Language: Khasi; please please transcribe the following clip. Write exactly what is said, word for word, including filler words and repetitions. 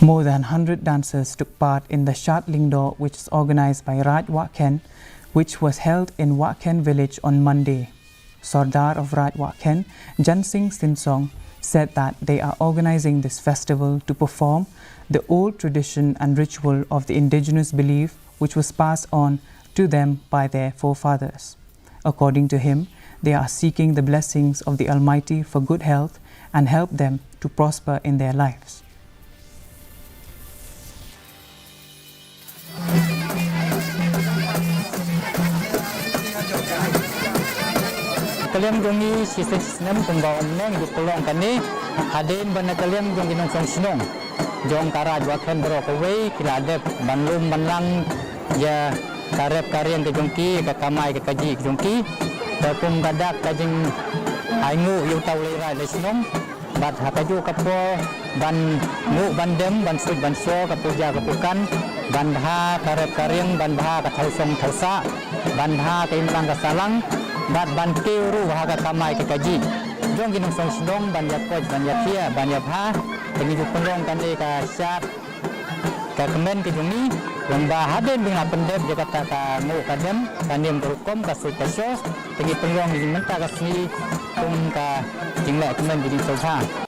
More than one hundred dancers took part in the Shad Lyngdoh, which is organized by Raid Wahkhen, which was held in Wahkhen village on Monday. Sordar of Raid Wahkhen, Jansing Synsong, said that they are organizing this festival to perform the old tradition and ritual of the indigenous belief which was passed on to them by their forefathers. According to him, they are seeking the blessings of the Almighty for good health and help them to prosper in their lives. Ka liang jong ngi shisien shisnem kumba ong neng ju pynlong kane hadien ba na ka liang jong ki nongshong shnong jong ka Raid Wahkhen baroh kawei ki la dep ban lum ban lang ïa ka rep ka riang ka jong ki, ka kamai ka kajih ka jong ki. Te kum ka dak ka jingainguh ïa uta u lehraid leh shnong. Bad ha kajuh ka por ban nguh ban dem, ban suit ban sho, ka puja ka pukan, ban bha ka rep ka riang, ban bha ka thawsong thawsah, ban bha ka imlang ka sahlang, bad ban kiew ruh ha ka kamai ka kajih jong ki nongshong shnong, ban ïa koit, ban ïa thiah, ban ïa bha. Te ngi ju pynlong kane ka shad ka kmen ka jong ngi, long ba hadien ba ngi la pyndep ïa kata ka nguh ka dem, ka niam ka rukom, ka suit ka sho, te ngi pynlong ïa mynta ka sngi kum ka jingleh kmen ka jingsngewbha.